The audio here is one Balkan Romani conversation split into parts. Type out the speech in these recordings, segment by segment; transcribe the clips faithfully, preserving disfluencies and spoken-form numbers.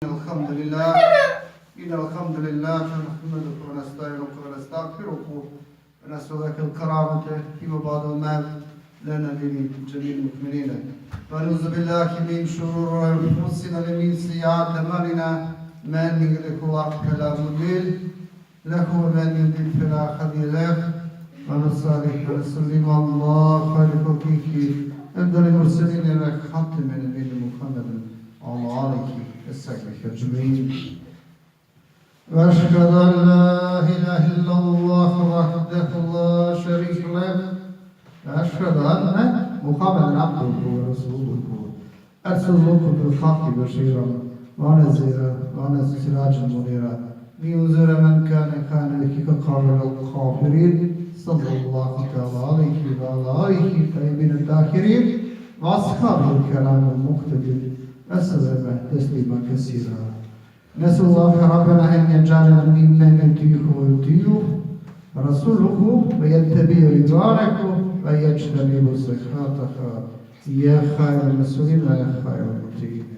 الحمد لله. إن الحمد لله نحمده ونستعينه ونستغفره ونسأل الله الكرامة فيما بعد الموت لنا ولجميع المؤمنين. ونعوذ بالله من شرور أنفسنا ومن سيئات أعمالنا. من يهده الله فلا مضل له ومن يضلل فلا هادي له. ونصلي ونسلم على خير خلقه أفضل المرسلين وخاتم النبيين محمد وعلى آله وصحبه أجمعين. وأشهد أن لا إله إلا الله وحده لا شريك له. وأشهد أن محمدا عبده ورسوله. أرسله بالحق بشيرا ونذيرا وسراجا منيرا لينذر من كان حيا ويحق القول على الكافرين. صلى الله تعالى عليه وعلى آله الطيبين الطاهرين وأصحابه الكرام المقتدين وسلم تسليما كثيرا. نسأل الله ربنا أن يجعلنا ممن يطيعه ويطيع رسوله ويتبع رضوانه ويجتنب سخطه. يا خير المسؤولين ويا خير المطيعين.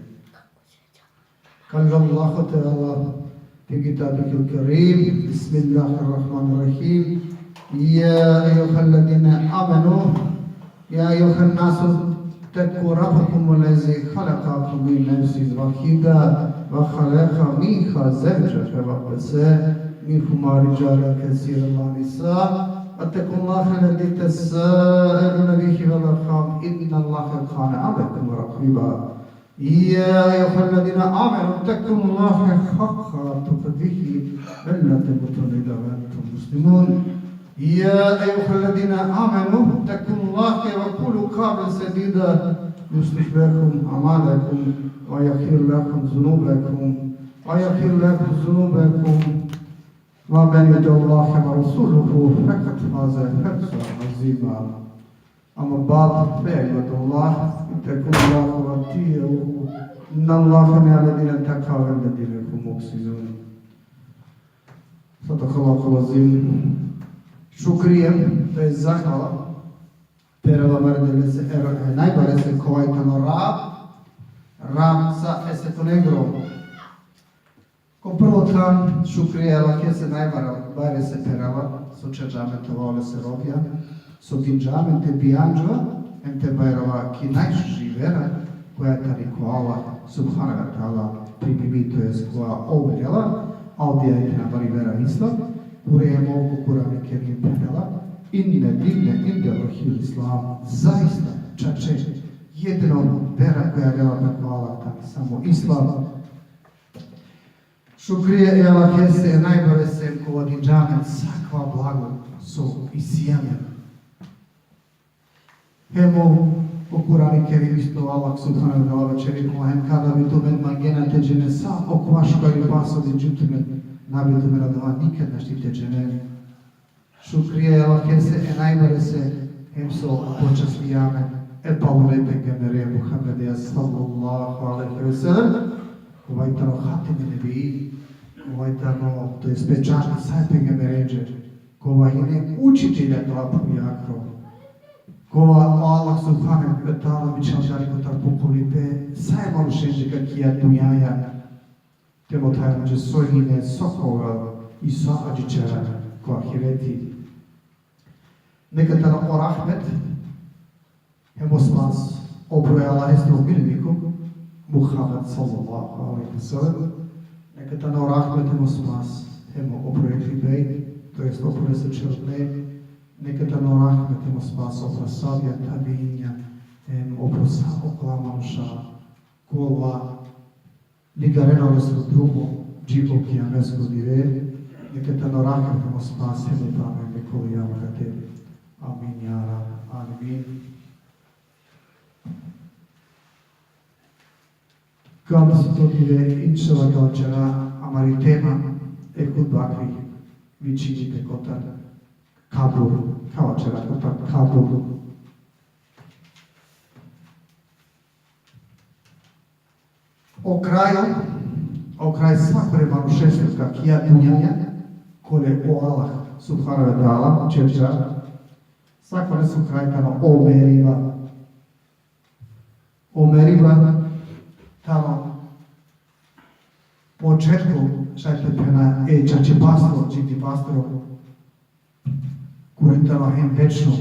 قال الله تعالى في كتابه الكريم: بسم الله الرحمن الرحيم. يا أيها الذين آمنوا، يا أيها الناس اتقوا ربكم الذي خلقكم من نفس واحدة وخلق منها زوجها وبث منهما رجالا كثيرا ونساء. واتقوا الله الذي تساءلون به والأرحام إن الله كان عليكم رقيبا. يا أيها الذين آمنوا اتقوا الله حق تقاته ولا تموتن إلا وأنتم مسلمون. يا أيها الذين آمنوا اتقوا الله وقولوا قولا سديدا يصلح لكم أعمالكم ويغفر لكم ذنوبكم ويغفر لكم ذنوبكم ومن يطع الله ورسوله فقد فاز فوزا عظيما. أما بعد، فيا عباد الله، اتقوا الله وأطيعوه. إن الله مع الذين اتقوا والذين هم محسنون. صدق الله العظيم. Šukrije, to je zahvala, perela e Maravilhese, e najbarese, kova i tano Rab, Rab sa e svetonengro. Ko prvo than šukrija e Allahese najbarese perava, so čerđa amen te ova olese robija, so dinđa amen te bijanđova, em te bajrova ki najšuži vera, koja tani ko Allah subhanahu ve teala primimi, to jest koja ov lela, a odija i tani bari vera islam. Kuri hem ov ko Kurani Kerim phenela: Inne dine indallahil Islam. Zaista, čače, jedino vera koja lela pe ko Allah tani samo islam. Šukrija e Allahese e najbarese, kova dinđa amen sakova blago so isi amen. Hem o Kurani Kerim isto Allah subhanahu ve teala vaćeri: Hem kada bi tumen mangena te dženen sa okova šukaripa so dinđum tumen, na bi tumen adava nikad našti te dženen. Šukrija e Allahese e najbarese, hem so počastija amen e palune pejgambereja Muhammedeja sallallahu alejhi ve sellem, kova i tano hatemi nebijin, kova i tano, to jest pečati sa e pejgamberenđe, kova hine učitelj akala phuvjakro, kova o Allah subhanahu ve teala bičhalđa le kotar poklonipe sa e manušenđe ki akija dunjaja, te mothaja amenđe so hine, so ka ovel i so adžićera ko ahireti. Neka tano o rahmet hem o spas opro e Allahesro miljeniko Muhammed sallallahu alejhi ve sellem. Neka tano o rahmet hem o spas hem opro ehli bejt, to jest opro lese čherutne. Neka tano o rahmet hem o spas opro ashabija, tabiinja, hem opro sa okola manuša kola ligarena olesro drumo dži o kijamesko dive. Neka tano o rahmet hem o spas hem opro amende kola ijam akate. Amin, ja Rab, amin. Ko avdisutno dive, inšallah, ka vaćera, amari tema e hutbakri vičini pe kotar kabur, ka vaćera kotar kabur. O krajo, o kraj sakore manušesro ki akija dunjaja, kole o Allah subhanahu ve teala čerđa, sakoreso kraj tano o meriba. O meriba tano Početko, šaj te phena, e čačipastro, dživdipastro, kuri tano hem večno.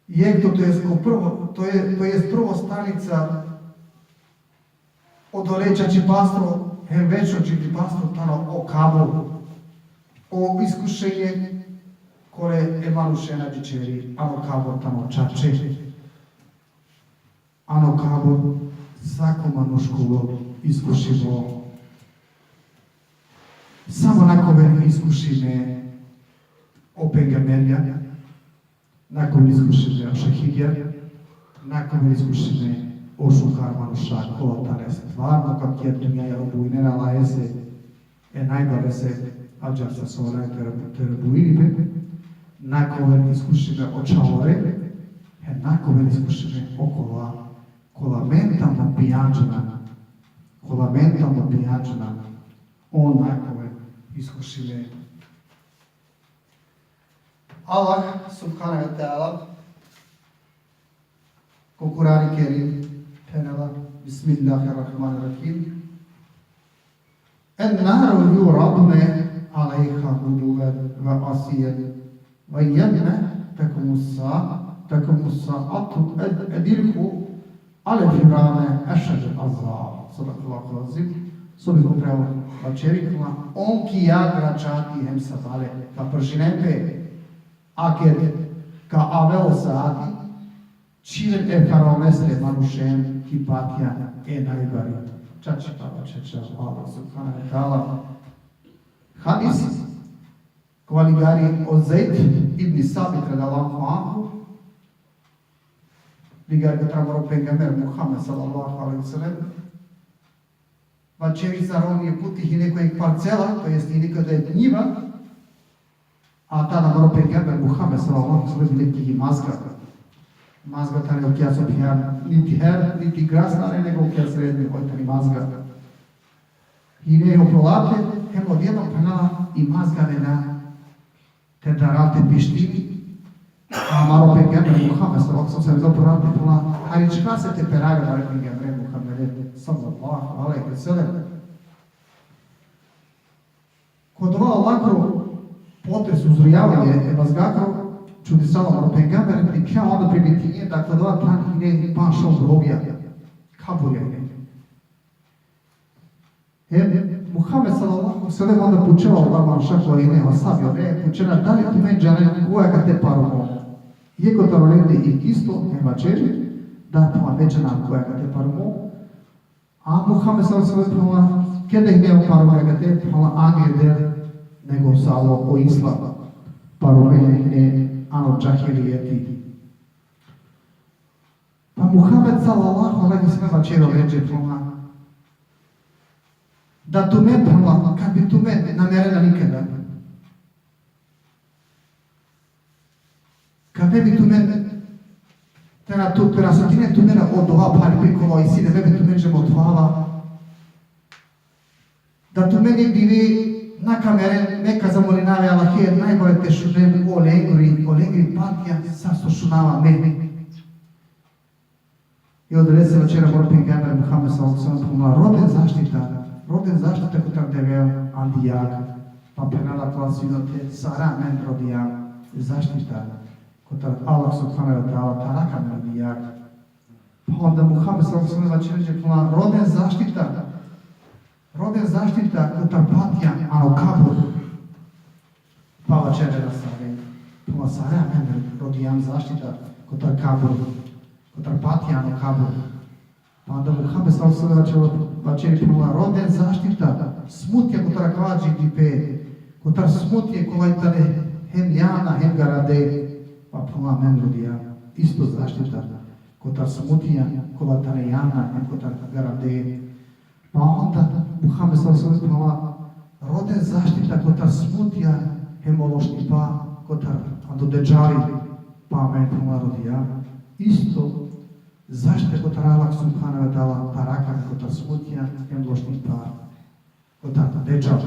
Jekh to, to jest ko prvo, to je, to jest prvo stanica odole čačipastro hem večno dživdipastro tano o kabur. O iskušenje kole e manušen na džaćeri ano kabur tano čače. Ano kabur sako manuš ka ovel iskušimo. Samo na ka oven iskušime o pejgamberja, na ka oven iskušime o šehidja, na ka oven iskušime o šukar manuša kola tane stvarno ko akija dunjaja robujnena Allahese, e najbarese, ađahar so so oj te, te robujini pe, na ka oven iskušime o čhavore, hem na ka oven iskušime okola kola amen tamo pijanđena, kola amen tamo pijanđena, on na ka oven iskušime. Allah subhanehu ve teala ko Kur'ani Kerim phenela: Bismillahirrahmanirrahim. النار يعرضون عليها غدوا وعشيا ويوم تقوم الساعة، تقوم الساعة أد-، أدخلوا آل فرعون أشد العذاب. صدق الله العظيم. So bi ko prevod vaćeri: on ki jag račati hem sabale ka pržinen pe, a ked ka avel o saati, čhiven e faraonesere manušen ki patnja e najbari. Čačipa vaćerđa o Allah subhanehu ve teala. Hadis kova ligari o Zejd ibn Sabit radijallahu anhu, ligari kotar amaro pejgamber Muhammed sallallahu alejhi ve sellem, vaćeri sar on jekh puti hine ko jekh parcela, to jest hine ko jekh njiva, a tad amaro pejgamber Muhammed sallallahu alejhi ve sellem hine ki mazga. Mazga tane okija so phenena, niti her, niti gras nane, nego okija srednji, oj tani mazga. Hine opro late, hem odjednom phenela i mazga nena te daral te pištini, a amaro pejgamber Muhammed sallallahu alejhi ve sellem opro late phenela: Hari čhase te perav amare pejgambere Muhammede sallallahu alejhi ve sellem. Ko dova olakro potres, uzrujavanje e mazgakro, čudisalo amaro pejgamber, dikhlja onda primetini da ko dova than hine panj-šov grobja, kaburja hine. Hem Muhammed sallallahu alejhi ve sellem onda pučela ola manuša kola hine, o ashabi, one pučena: Dali tumen džanen koj akate parumo? Jekh kotar olende isto hem vaćeri da: Pa me džanav koj akate parumo. A Muhammed sallallahu alejhi ve sellem phenela: Keda hine parume akate? Phenela: Angleder nego savo o islam. Parume hine ano džahilijeti. Pa Muhammed sallallahu alejhi ve sellem vaćeri olenđe, phenela: Da tumen, phenela, kad bi tumen na merena nikada, kad bi tumen te na tu, te na sotinen tumen odova pharipe kova isi, me bi tumenđe motvava. Da tumen jekh dive na ka meren, me ka zamolinav e Allahe najbare te šunen olengri, olengri patnja sar so šunava me. I odolese vaćeri amaro pejgamber Muhammed sallallahu alejhi ve sellem, phenela: Roden zaštita, roden zaštita kotar Devel andi jag. Pa phenela: Kola sine te, sare amen rodijam zaštita kotar Allah subhanehu ve teala, te arakh amen andi jag. Pa onda Muhammed sallallahu alejhi ve sellem vaćeri, phenela: Roden zaštita, roden zaštita kotar patnja ano kabur. Pa vaćerena sare, phenela: Sare amen rodijam zaštita kotar kabur, kotar patnja ano kabur. Pa onda Muhammed sallallahu alejhi ve sellem vaćeri, phenela: Roden zaštita, smutnja kotar akava dživdipe, kotar smutnje kola tane hem javna hem garade. Pa phenela: Amen rodijam isto zaštita kotar smutnja kola tane javna hem kotar garade. Pa onda Muhammed sallallahu alejhi ve sellem phenela: Roden zaštita kotar smutnja hem o lošnipa kotar ando Dedžali. Pa amen, phenela, rodijam isto zaštita kotar Allah subhanehu ve teala, te arakh amen kotar smutnja hem lošnipa kotar Dedžal.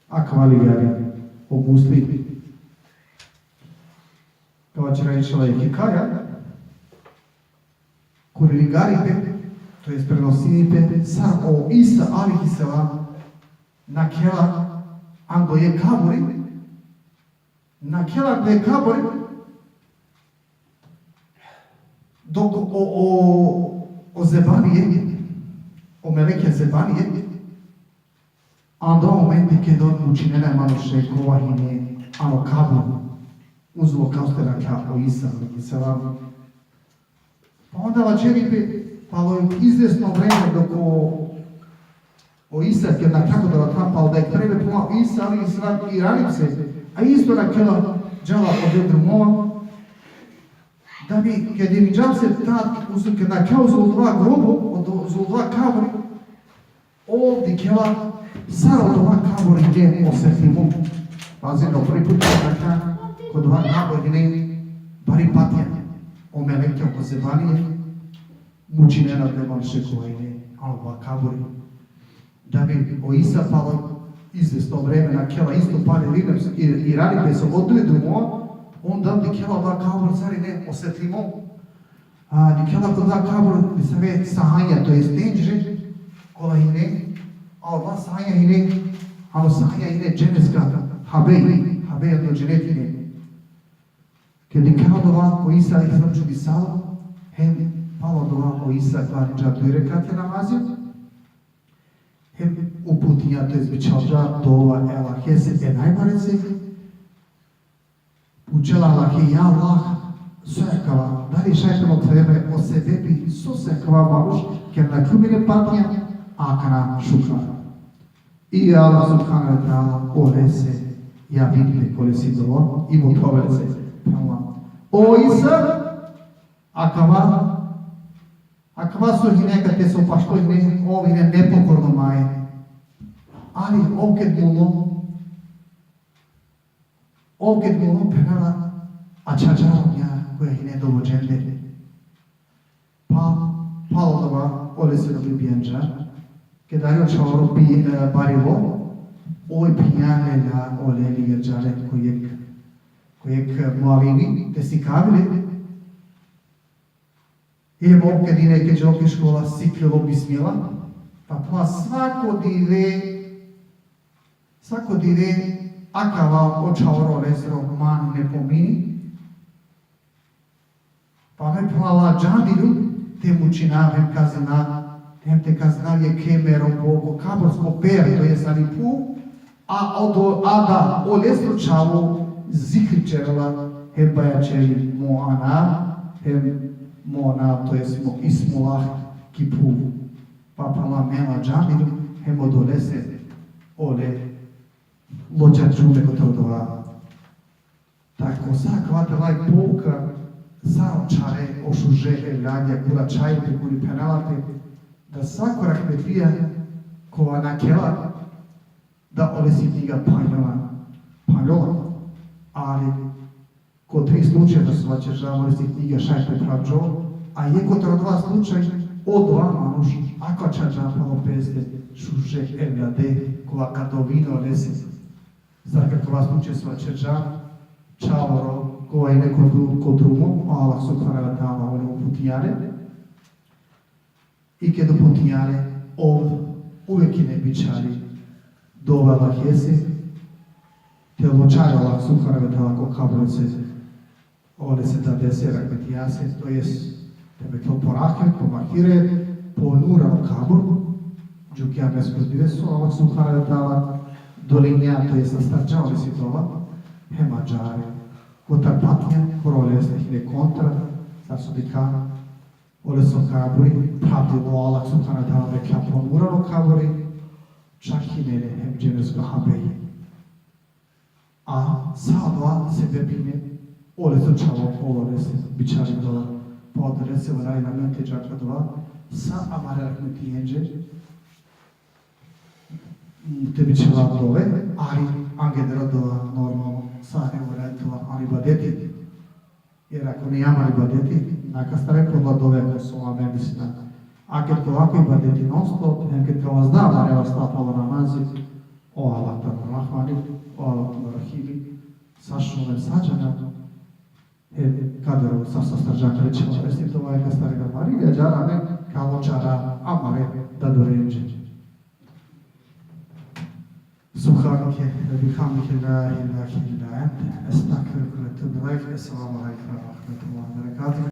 Akava ligari o Muslim. Ka vaćera inšallah jekh hikaja. Kuri ligari pe, to jest prenosini pe, sar o Isa alejhi selam nakhela ando jekh kaburi, nakhela ando jekh kaburi, dok o, o, o zebanije, o melekja zebanije, ando momenti keda on mučinena e manuše kova hine ano kabur, uzo kova so nakhlja o Isa alejhi selam. Pa onda vaćeri pe, palo izvesno vreme dok o, o Isa, keda nakhlja odova than, palo dajekh vreme, pa o Isa alejhi selam irani pe se, a isto nakhela, džala odole drumo, da bi keda irinđa pe se tad, uzo, keda nakhlja uzo odova grobo, uzo odova kaburi, ov dikhela sar odova kaburi hine osvetlimo. Pazi, o prvi put keda nakhlja ko odova kaburi hine bari patnja. O melekja, o zebanije, mučinena pe manuše kova hine ano odova kaburi. Da bi o Isa palo izvesno vreme nakhela isto, pali irani pe se, i, irani pe se odole drumo, onda dikhela odova kabur sar hine osvetlimo. A, dikhela ko odova kabur nesave sahanja, to jest tendžre, kola hine, a odova sahanja hine, a o sahanja hine dženeska, habej, habej ando dženeti hine. Keda dikhela odova, o Isa alejhi selam čudisalo, hem palo odova o Isa klanđa duj rekatja namazi, hem uputinđa, to jest bičhalđa dova e Allahese e najbarese, pučela Allahe: Ja Allah, so akava, dali šaj te mother me o sebepi sose akava manuš kerela tumen patnja, a akana šukar? I Allah subhanehu ve teala olese javini pe ko lesi dova, i mothovi lese, phenela: O Isa, akava, akava so hine kate, so pašto hine, ov hine nepokorno maje. Ali ov keda mulo, ov keda mulo, phenela, ačhađa romnja koja hine dovođende. Pa, palo odova, olese robi bijanđa. Keda o čhavoro bi, e, barilo, oj phinja lela ole, ligerđa le ko jekh, ko jekh mualimi te sikavi le. I ov keda hine, keda dželo ki škola, siklilo bismila. Pa, pa svako dive, svako dive akava o čhavoro lesro man ne pomini. Pa me, phenela, džandiljum te mučinav hem kazninav, hem te kazninav jekhe me robo ko kabursko per, to jest ani phuv, a odo, a da olesro čhavo zikri ćerela, hem bajaćeri mo anav, hem mo anav, to jest mo ismullah ki phuv. Pa, phenela, me la džandiljum, hem odolese ole loćarđum le kotar odova. Tako sa akava te la i pouka sa o čhave, o šuže evladija, kuri ačhaj pe, kuri phenela pe, da sako rahmetlija kova nakhela, da olesi knjiga phanjola, phanjola. Ali ko tri slučaja da so vaćerđam, olesi knjiga šaj te phravđol, a jekh kotar odova slučaj, odova manuš, ako ačhađa palo peste šuže evlade, kova ka dovini olese. Sar akava slučaj so vaćerđam, čhavoro kova hine ko dru-, ko drumo, Allah subhanehu ve teala ole uputinđa le. I keda uputinđa le, ov uvek hine bičhali dova Allahese, te loćari Allah subhanehu ve teala ko kaburese, olese dadese rahmetlijase, to jest te metel po rahmet, po maghfiret, po nur ano kabur, džukja meskos dive so Allah subhanehu ve teala dolinđa, to jest astarđa olesi dova, hem ađahar kotar patnja, kora olese hine kontra, sar so dikha, oleso kaburi phravdilo, Allah subhanehu ve teala mekhlja po nur ano kaburi, čak hine le hem dženesko habej. A sa odova sebepi hine oleso čhavo, kova olese bičhali dova. Pa odolese valjani amen te dža ko dova sa amare rahmetlijenđe, te bičhava dove, ali angleder odova normalno sa ne valjani te ovel ibadeti. Jer ako nane amen ibadeti, na ka astari ko dova dove ko so amen mislina. A ked ka ovel ko ibadeti non stop, hem ked ka vazda amare vasta palo namazi, o Allah tano Rahmani, o Allah tano Rahimi, sa šunen, sa džanen, E, kadero sa sastarđa kale čhavare, si dova e ka stari da mari, via džara me kalo čara amare dadorenđe. Subhaneke ve bihamdike, la ilahe illa ente, estagfiruke ve etubu ilejk. Esselamu alejkum ve rahmetullahi ve berekatuhu.